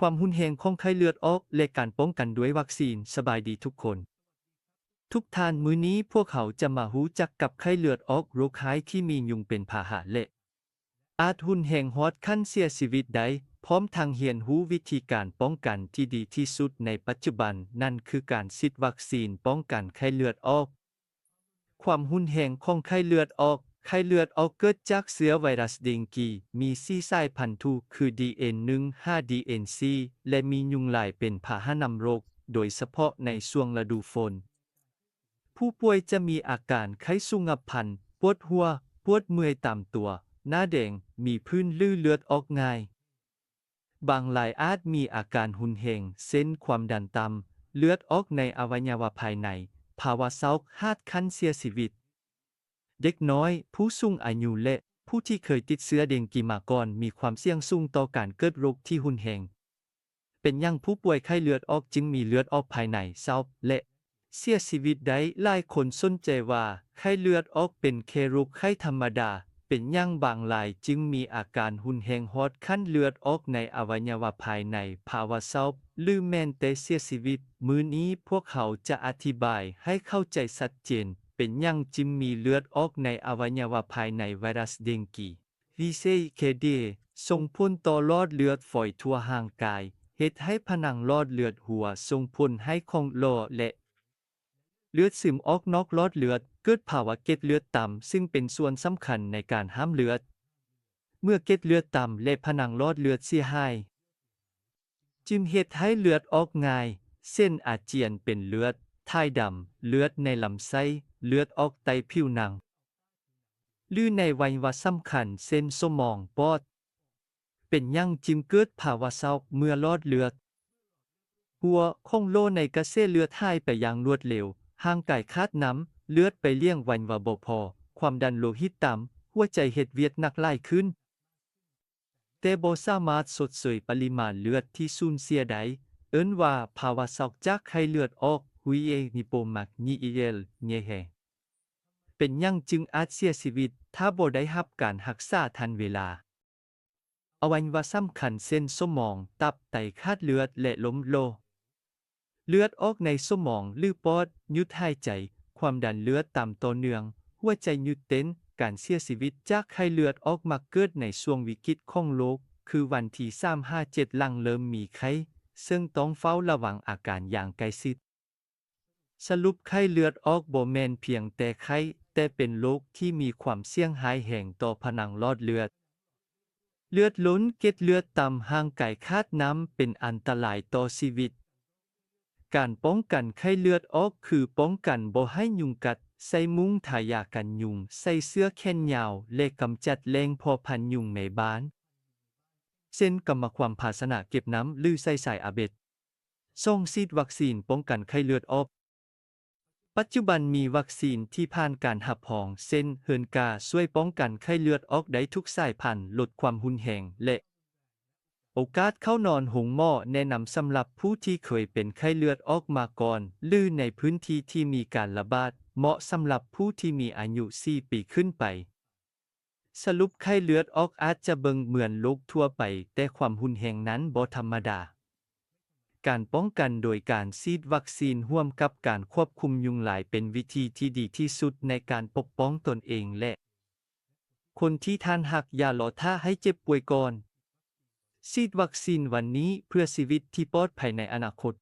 ຄວາມຮຸນແຮງຂອງໄຂ້ເລືອດອອກ ແລະ ການປ້ອງກັນດ້ວຍວັກຊີນ. ສະບາຍດີທຸກຄົນ. ທຸກທ່ານ, ມື້ນີ້ພວກເຮົາຈະມາຮູ້ຈັກກັບໄຂ້ເລືອດອອກ, ໂລກຮ້າຍທີ່ມີຍຸງເປັນພາຫະ ແລະ ອາດຮຸນແຮງຮອດຂັ້ນເສຍຊີວິດໄດ້, ພ້ອມທັງຮຽນຮູ້ວິທີການປ້ອງກັນທີ່ດີທີ່ສຸດໃນປັດຈຸບັນ, ນັ້ນຄືການສີດວັກຊີນປ້ອງກັນໄຂ້ເລືອດອອກ. ຄວາມຮຸນແຮງຂອງໄຂ້ເລືອດອອກ. ໄຂ້ເລືອດອອກເກີດຈາກເຊື້ອໄວຣັສເດັງກີ, ມີສີ່ສາຍພັນທຸ, ຄື ດີເອັນໜຶ່ງ ຫາ ດີເອັນສີ່ ແລະ ມີຍຸງລາຍເປັນພາຫະນຳໂລກ, ໂດຍສະເພາະໃນຊ່ວງລະດູຝົນ. ຜູ້ປ່ວຍຈະມີອາການໄຂ້ສູງອັບພັນ, ປວດຫົວ, ປວດເມື່ອຍຕາມຕົວ, ໜ້າແດງ, ມີຜື່ນ ຫຼື ເລືອດອອກງ່າຍ. ບາງລາຍອາດມີອາການຮຸນແຮງ ເຊັ່ນ ຄວາມດັນຕ່ຳ, ເລືອດອອກໃນອະໄວຍະວະພາຍໃນ, ພາວະຊັອກ ຮອດຂັ້ນເສຍຊີວິດ. ເດັກນ້ອຍ, ຜູ້ສູງອາຍຸ ແລະ ຜູ້ທີ່ເຄີຍຕິດເຊື້ອເດັງກີມາກ່ອນ ມີຄວາມສ່ຽງສູງຕໍ່ການເກີດໂລກທີ່ຮຸນແຮງ. ເປັນຫຍັງຜູ້ປ່ວຍໄຂ້ເລືອດອອກຈຶ່ງມີເລືອດອອກພາຍໃນ, ຊັອກ ແລະ ເສຍຊີວິດໄດ້? ຫຼາຍຄົນສົນໃຈວ່າໄຂ້ເລືອດອອກເປັນແຄ່ໂລກໄຂ້ທຳມະດາ. ເປັນຫຍັງບາງລາຍຈຶ່ງມີອາການຮຸນແຮງຮອດຂັ້ນເລືອດອອກໃນອະໄວຍະວະພາຍໃນ, ພາວະຊັອກ ຫຼື ແມ່ນແຕ່ເສຍຊີວິດ? ມື້ນີ້ພວກເຮົາຈະອະທິບາຍໃຫ້ເຂົ້າໃຈຊັດເຈນ, ເປັນຫຍັງຈຶ່ງມີເລືອດອອກໃນອະໄວຍະວະພາຍໃນ. ໄວຣັສເດັງກີ ວີຊີເຄດີ ສົ່ງຜົນຕໍ່ຫຼອດເລືອດຝອຍທົ່ວຮ່າງກາຍ, ເຮັດໃຫ້ຜະໜັງຫຼອດເລືອດຮົ່ວ, ສົ່ງຜົນໃຫ້ຂອງຫຼໍ່ ແລະ ເລືອດຊຶມອອກນອກຫຼອດເລືອດ, ເກີດພາວະເກັດເລືອດຕ່ຳ, ຊຶ່ງເປັນສ່ວນສຳຄັນໃນການຫ້າມເລືອດ. ເມື່ອເກັດເລືອດຕ່ຳ ແລະ ຜະໜັງຫຼອດເລືອດເສຍຫາຍ, ຈຶ່ງເຮັດໃຫ້ເລືອດອອກງ່າຍ, ເຊັ່ນ ອາຈຽນເປັນເລືອດ, ຖ່າຍດຳ, ເລືອດໃນລຳໄສ້, ເລືອດອອກໃຕ້ຜິວໜັງ ຫຼື ໃນອະໄວຍະວະສຳຄັນ ເຊັ່ນ ສະໝອງ, ປອດ. ເປັນຫຍັງຈຶ່ງເກີດພາວະຊັອກເມື່ອຫຼອດເລືອດຮົ່ວ? ຂອງຫຼໍ່ໃນກະແສເລືອດຫາຍໄປຢ່າງລວດເລັວ, ຮ່າງກາຍຂາດນ້ຳ, ເລືອດໄປລ້ຽງອະໄວຍະວະບໍ່ພໍ, ຄວາມດັນໂລຫິດຕ່ຳ, ຫົວໃຈເຮັດວຽກໜັກຫຼາຍຂຶ້ນ ແຕ່ບໍ່ສາມາດຊົດເຊີຍປະລິມານເລືອດທີ່ສູນເສຍໄດ້, ເອີ້ນວ່າພາວະຊັອກຈາກໄຂ້ເລືອດອອກ ຮີເອ ຮີໂປແມັກນີເອຍ ເນແຮ. ເປັນຫຍັງຈຶ່ງອາດເສຍຊີວິດຖ້າບໍ່ໄດ້ຮັບການຮັກສາທັນເວລາ? ອະໄວຍະວະສຳຄັນເຊັ່ນ ສະໝອງ, ຕັບ, ໄຕ ຂາດເລືອດ ແລະ ລົ້ມເຫຼວ. ເລືອດອອກໃນສະໝອງ ຫຼື ປອດ, ຢຸດຫາຍໃຈ, ຄວາມດັນເລືອດຕ່ຳຕໍ່ເນື່ອງ, ຫົວໃຈຢຸດເຕັ້ນ. ການເສຍຊີວິດຈາກໄຂ້ເລືອດອອກມັກເກີດໃນຊ່ວງວິກິດຂອງໂລກ, ຄືວັນທີສາມຫາເຈັດຫຼັງເລີ່ມມີໄຂ້, ເຊິ່ງຕ້ອງເຝົ້າລະວັງອາການຢ່າງໃກ້ຊິດ. ສະຫຼຸບ, ໄຂ້ເລືອດອອກບໍ່ແມ່ນພຽງແຕ່ໄຂ້, ແຕ່ເປັນໂລກທີ່ມີຄວາມສ່ຽງຮ້າຍແຮງຕໍ່ຜະໜັງຫຼອດເລືອດ. ເລືອດລົ້ນ, ເກັດເລືອດຕ່ຳ, ຮ່າງກາຍຂາດນ້ຳ, ເປັນອັນຕະລາຍຕໍ່ຊີວິດ. ການປ້ອງກັນໄຂ້ເລືອດອອກຄືປ້ອງກັນບໍ່ໃຫ້ຍຸງກັດ, ໃສ່ມຸ້ງ, ທາຢາກັນຍຸງ, ໃສ່ເສື້ອແຂນຍາວ ແລະ ກຳຈັດແຫຼ່ງເພາະພັນຍຸງໃນບ້ານ, ເຊັ່ນ ກຳມະຄວາມ, ພາຊະນະເກັບນ້ຳ ຫຼື ໃສ່ສາຍອາເບັດ. ສອງ. ສີດວັກຊີນປ້ອງກັນໄຂ້ເລືອດອອກ. ປັດຈຸບັນມີວັກຊີນທີ່ຜ່ານການຮັບຮອງ ເຊັ່ນ ເຮີນກາ ຊ່ວຍປ້ອງກັນໄຂ້ເລືອດອອກໄດ້ທຸກສາຍພັນ, ລົດຄວາມຮຸນແຮງ ແລະ ໂອກາດເຂົ້ານອນໂຮງໝໍ. ແນະນຳສຳລັບຜູ້ທີ່ເຄີຍເປັນໄຂ້ເລືອດອອກມາກ່ອນ ຫຼື ໃນພື້ນທີ່ທີ່ມີການລະບາດ, ເໝາະສຳລັບຜູ້ທີ່ມີອາຍຸສີ່ປີຂຶ້ນໄປ. ສະຫຼຸບ, ໄຂ້ເລືອດອອກອາດຈະເບິ່ງເໝືອນໂລກທົ່ວໄປ, ແຕ່ຄວາມຮຸນແຮງນັ້ນບໍ່ທຳມະດາ. ການປ້ອງກັນໂດຍການສີດວັກຊີນຮ່ວມກັບການຄວບຄຸມຍຸງລາຍເປັນວິທີທີ່ດີທີ່ສຸດໃນການປົກປ້ອງຕົນເອງ ແລະ ຄົນທີ່ທ່ານຮັກ. ຢ່າລໍຖ້າໃຫ້ເຈັບປ່ວຍກ່ອນ. ສີດວັກຊີນວັນນີ້ເພື່ອຊີວິດທີ່ປອດໄພໃນອະນາຄົດ.